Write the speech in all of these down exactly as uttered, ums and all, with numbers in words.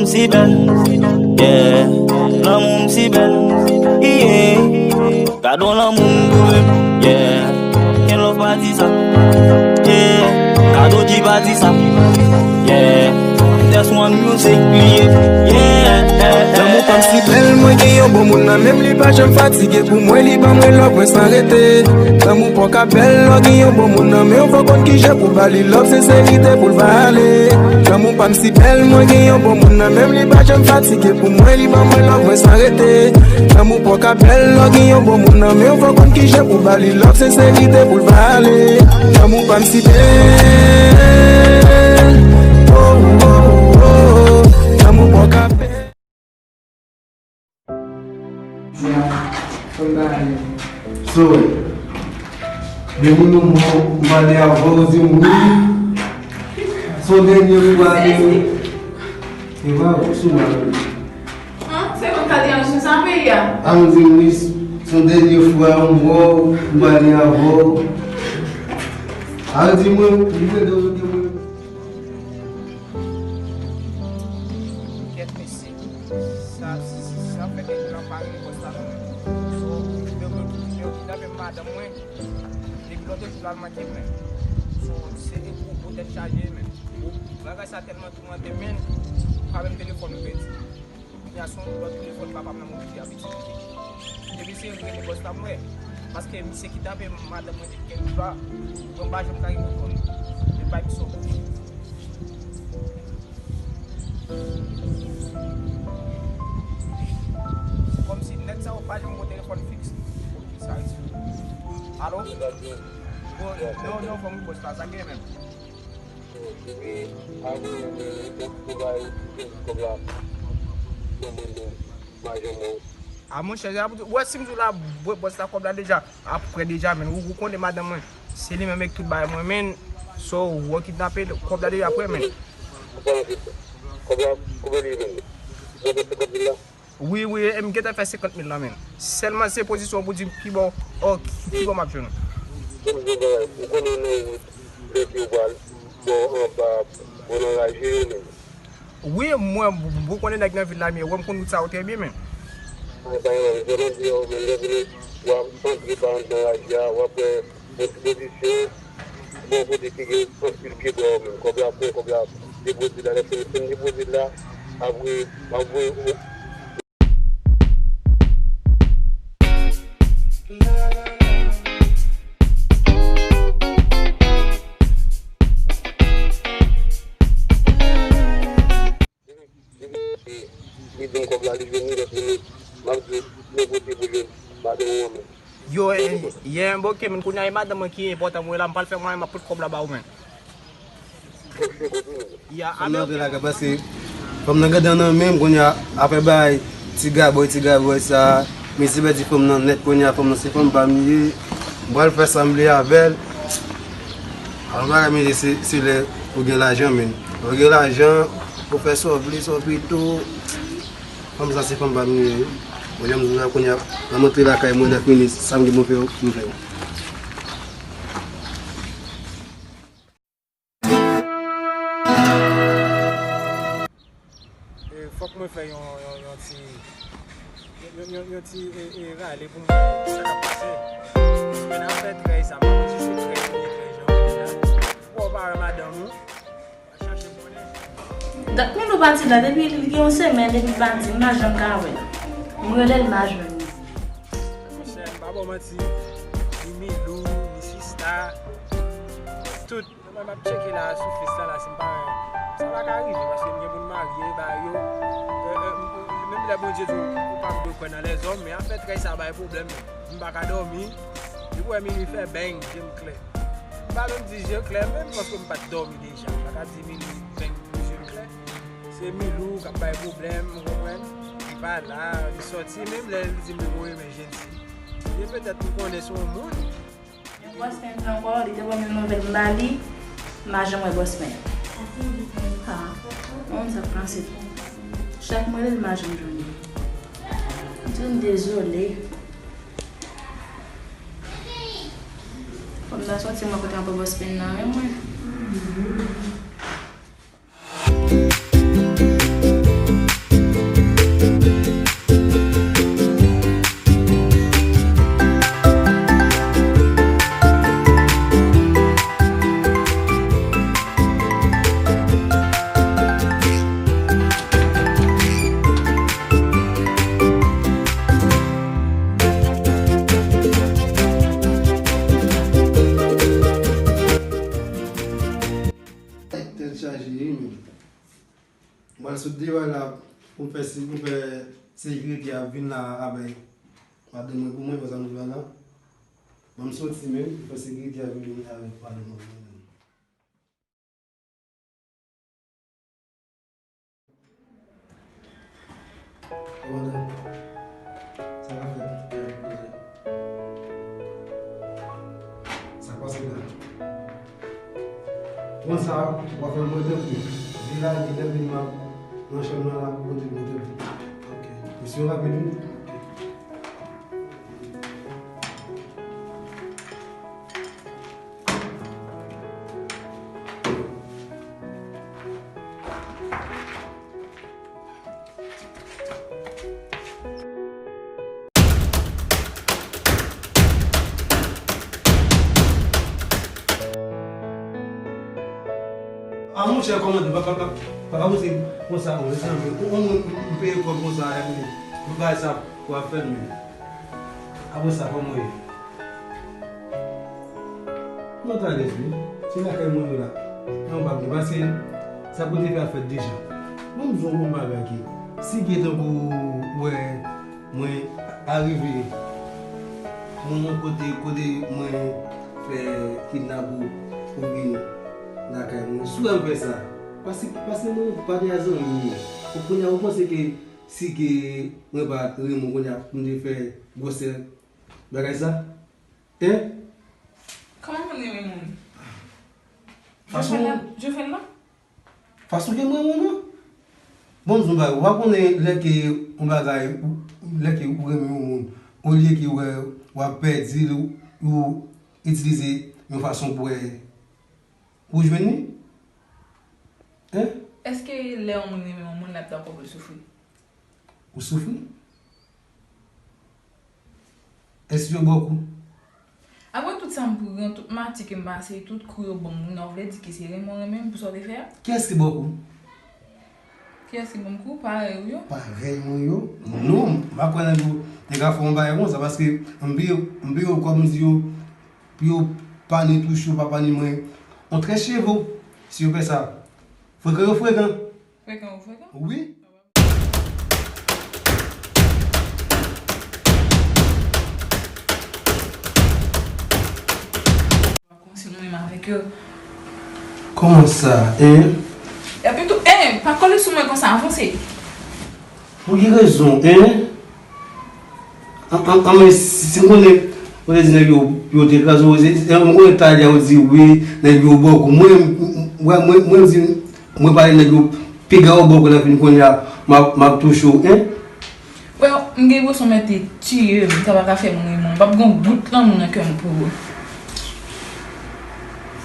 Si bèl, yeah. Lanmou m si bèl, yeah. Gade yon lanmou m pou mwen, yeah. Gen love pa di sa, yeah. Gade yon di pa di sa, yeah. That's one music, yeah, yeah. Lanmou pa m si bèl, mwen gen yon bon moun nan men m, li pa janm fatige pou mwen, li ban mwen love mwen san rete. Lanmou pa w ka bèl, lè w gen yon bon moun nan men w, fò w konn kijan pou ba li love, senserite pou l vale. Lanmou pa m si bèl, mwen gen yon bon moun nan men m, li pa janm fatige pou mwen, li ban mwen love mwen san rete. Lanmou pa w ka bèl, lè w gen yon bon moun nan men w, fò w konn kijan pou ba li love, senserite pou l vale. Lanmou pa m si bèl, oh, oh, oh, oh. Lanmou pa w ka bèl. So, depi nou bon, m pale avè w, ou di m wi. Se yon dènye fwa, men. E pa ou sou mal. An, se konn ka di an sou sa peyi a. A, ou di m wi, se yon dènye fwa, m wè w, m pale avè w. A, ou di mwen, m te di w sou mwen. Kèt mesye. Sa, sa fè de jou la m pa rele bòs la non. So, yo, yo, yo kidnape madanm mwen. Depi lòt jou la l manke m, men. So, se de gwo, gwo tèt chaje, men. Bagay sa tèlman toumante m, men. Pa menm telefòn m pèdi. Kounye a se yon lòt telefòn papa m nan m oblije ap itilize. Depi se rele bòs la m wè. Paske misye kidnape madanm mwen depi kèk jou la. Mwen pa janm ka reponn. Yo bay misye yon kout. Kòmsi nèg sa yo pa janm gon telefòn fiks. Sa riske. Alo? Bon, non, non, fò m bòs la, sa gen menm. A monchè, ou wè si m di w la, bòs la kòb la deja. Apre deja, men, ou, ou konnen madanm mwen, se li menm ak tout bagay mwen, men, so, ou kidnape, kòb la deja prè, men. Wi, wi, e m gentan fè senkant mil la, men. Sèlman se pozisyon pou di m ki bò, oh, ki bò m ap jwenn ou. Ou konnen nan wout, lè ke ou pral, bò anba, bò nan raje yo, men. Wi, mwen, ou konnen nèg nan vil la m ye, wè m konn wout sa yo trè byen, men. Mwen pa yon rezon nan di yo, men lè vini, w ap antre pa nan raje a, w ap wè yon ti pozisyon, bon kote ki gen anpil pye bwa yo, men kòb la pran, kòb la depoze la, lè fini fin depoze la, apre, apre, Li di m kòb la, li jwenn li, lè fini, m ap di, men kote pou jwenn madanm ou an, men. Yo, eh, yeah, bon, ok, men kounye a, e madanm mwen ki enpòtan mwen la, m pral fè mwayen, m ap pote kòb la ba ou, men. Kòb se kote, men. Ya, fanm nan antre lakay, paske fanm nan gentan nan men m, kounye a, apre bay, ti gabòy, ti gabòy sa, mesye pèdi fanm nan nèt, kounye a, fanm nan se fanm pa m li ye, m pral fè sa m vle avè l. Alò, bagay, mesye, se, se lè ou gen lajan, men. Lè ou gen lajan, ou fè sa w vle, sa w vle tou. Fanm sa se fanm pa m li ye, wi. Bon, jan m di w la kounye a, lè m antre lakay mwen, lè fini, sa m gen pou m fè, m fè. E, fòk mwen fè yon, yon, yon ti, yon, yon, yon ti, e, e, rale pou m wè sa k ap pase. Paske nan afè trèy sa, m pa konn si se trèy li ye, trèy jan w di la. Ou pa wè madanm ou. Dat Milou pati la, depi li gen yon semèn, depi l pati, m pa janm ka wè l. M rele l, m pa jwenn li. Monchè, m pa ba w manti, ni Milou, ni Sista, tout. Mwen, m ap tcheke la, sou fis la, la, si m pa, sa pa ka rive, paske m gen moun marye, ba yo, e, e, m, m, menm lè Bondye di w, ou pa dwe kwè nan lèzòm, men afè trèy sa bay pwoblèm, men m pa ka dòmi, depi w wè minwi fè beng, je m klè. M pa menm di je klè menm, paske m pa t dòmi deja. M pa ka di Milou beng pou je m klè. Se Milou k ap bay pwoblèm, ou konprann? Li pa la, li sòti, menm lè li di m li voye men jènsi. E petèt m konnen se yon moun. Bòs Pen ankò, li te ban m yon nouvèl m ba li, m pa janm wè Bòs Pen. Ah, yon moun sa k pase. Chak mwen rele l, m pa janm jwenn li. M di w m dezole. Fò m ta sòti mwen kote anpè Bòs Pen nan men mwen. Rival la, pou m fè si, pou m fè sekirite a vin la avèk madanm mwen pou mwen, konsa nou rival la. Ban m soti menm, pou m fè sekirite a vin avèk madanm mwen pou mwen. Kòmandan, sa k ap fèt? Sa k pase la? Kòman sa, w ap fè mwen tankou? Vin la, vin la, vin la, nan chanm nan la, pou kote mwen tankou. Ok. Mesye yo rapid, wi. Ok. A monchè, kòmandan, pa, pa, pa, pa, pa poze konsa, non, mesye, yon moun m peye kòb konsa, epi tout bagay sa pou ap fè l menm. Apre sa, kòman w ye? Mwen t alèz wi. Se lakay mwen yo la. Nan w pa byen, paske sa pote fè ap fèt deja. Mwen m di w yon bagay ki, si gen tankou w wè mwen arive nan yon kote, kote mwen fè kidnap ou, ou vin lakay mwen. Si w wè m fè sa, pase, pase mwen pale a zanmi w. Ou kounye a, ou panse ke si ke mwen pa renmen w kounye a, m te fè gwosè bagay sa? Hein? Kòman moun renmen moun? Fason Jofèn la? Jofèn la? Fason ke mwen renmen w nan? Bon, m di w bagay, ou pa konnen lè ke yon bagay, ou- lè ke ou renmen yon moun, olye ke w, w ap pèdi l, ou, ou itilize yon fason pou wè, pou jwenn li? Hein? Èske lè yon moun renmen yon moun, l ap dakò pou l soufri? Ou soufri? Èske yo ba w kou? Apre tout sa m pran, tout mati ke m pase, tout kou yo ban m, ou vle di ke se renmen w renmen m pou sa w te fè a? Kiyès ki ba w kou? Kiyès ki ban m kou? Parèy ou yo? Parèy mwen yo? Non, m pa kwè nèg yo te ka fè yon bagay konsa, paske m peye, m peye yo kòb, m di yo, pou yo pa ni touche yo, pa pa ni mwen. On trè cheve, si yo fè sa. Frekan yo frekan. Frekan ou frekan? Wi. Kòmsi nou menm avèk yo. Kòman sa, en? Epi tou, en, pa kole sou mwen konsa, avanse. Pou ki rezon, en? An, an, an, men si, si m konnen, ou te di nèg yo, yo te kraze w, se, se, m konnen talè a ou di wi, nèg yo ba w kou. Mwen, mwen, mwen, mwen, mwen di, mwen pale nèg yo, piga yo ba w kou nan fini kounye a, m ap, m ap touche w, en? Well, m gen enpresyon mwen te tiye m, sa pa ka fè m renmen w. M p ap gen yon gout lanmou nan kè m pou ou.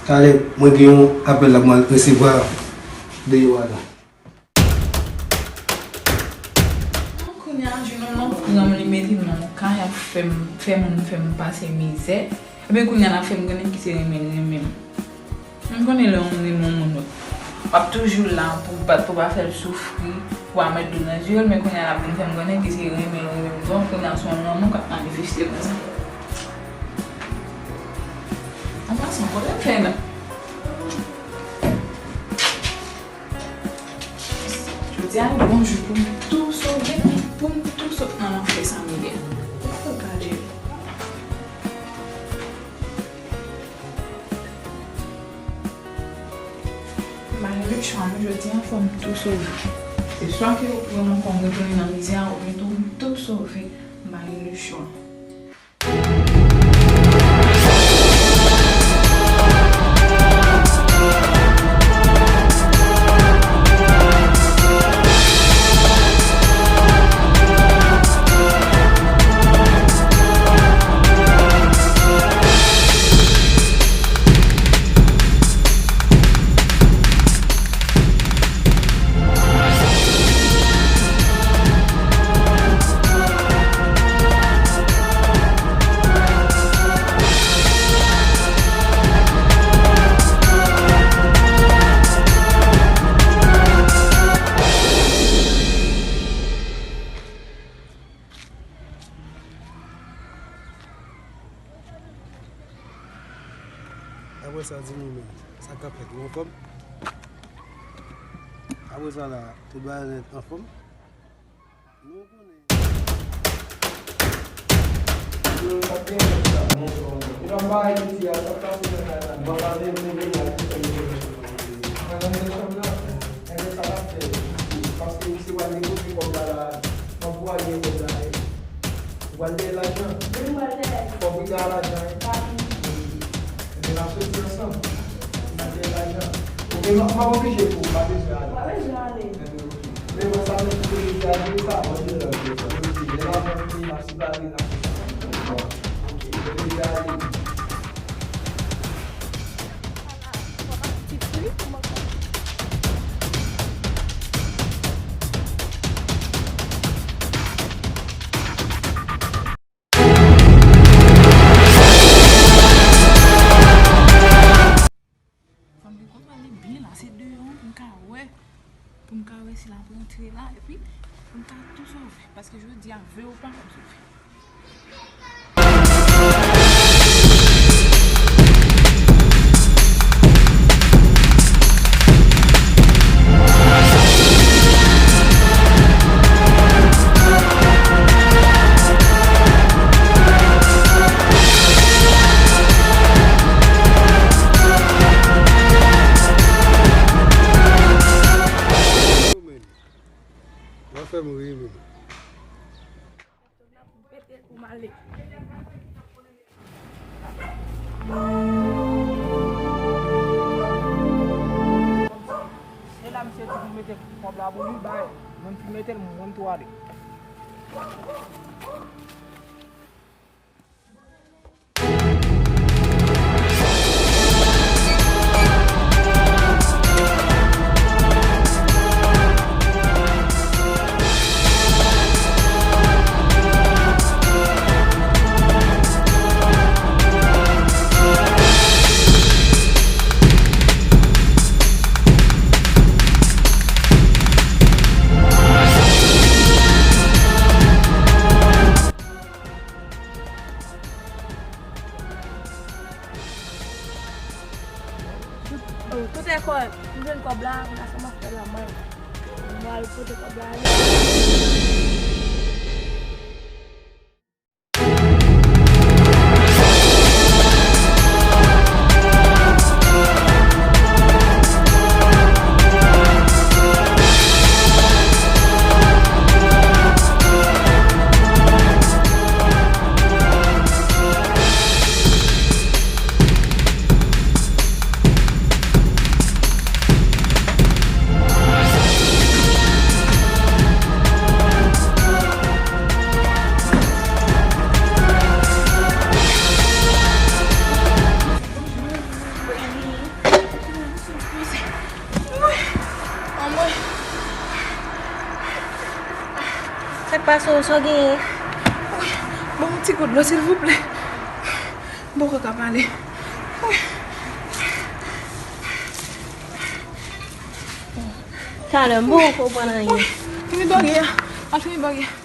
Talè, mwen gen yon apèl la pou m al resevwa deyò a la. Kounye a, jwenn yon lòt granm li mete m nan yon kay ap fè m, fè moun fè m pase mizè. Ebyen kounye a l ap fè m konnen ki se renmen l renmen m. M konnen lè yon moun renmen yon moun, w ap toujou la pou bat, pou pa fè l soufri, pou pa met dlo nan zye l, men kounye a l ap vin fè m konnen ki se renmen l renmen m. Donk, kounye a se yon lanmou k ap manifeste konsa. An pasan, kote m fè la? Jodi a, bon jou pou m tou sove, pou m tou sot nan lanfè sa m ye a. Fò gade. M pa gen lechwa non, jodi a, fò m tou sove. Se swa ke yo pran m ankò, m retounen nan mizè a, oubyen tou m tou sove. M pa gen lechwa. Apre sa, di nou menm, sa k ap fèt, ou anfòm? Apre sa la, tout bagay nèt anfòm. Nou konnen. Yo, sa byen fèt sa. Mesye, m pa di a, sa k pase nan kay la. Bon, sa vle, vle, vle, la, ki fè yo fè mesye. Mwen nan menm chanm nan. Enben, sa n ap fè, paske ou se w al depoze kòb la, la, m ap voye kòb la, ou pral dèyè lajan. Wi, m pral dèyè. Fòk ou dèyè lajan, wi. Enben, n ap soti ansanm. N ap dèyè lajan. Oke, m, m ap oblije pou ou, pa bezwen ale. Pa bezwen ale. Enben, oke. Men mwen sa menm ki te deja di sa, mwen te la, mwen te la, mwen te la, mwen te la, mwen te la. Fò m gen kòb la, li byen la, se deyò an pou m ka wè, pou m ka wè si l ap rantre la, epi pou m ka tou sove, paske jodi a, vle ou pa, m sove. W ap fè m ri, menm. E la, misye di pou mete kòb la pou li, bay. Mwen ki mete l, mwen tou ale. Kote kò, m jwenn kòb la, m la sa m ap fè la, mwen. Mwen al pote kòb la ale. Anmwey. Sa k pase w, sa w genyen? Ban m yon ti gout dlo, silvouplè. M poko ka pale. Talè, m poko konprann anyen. Fini bagay la. Al fini bagay la.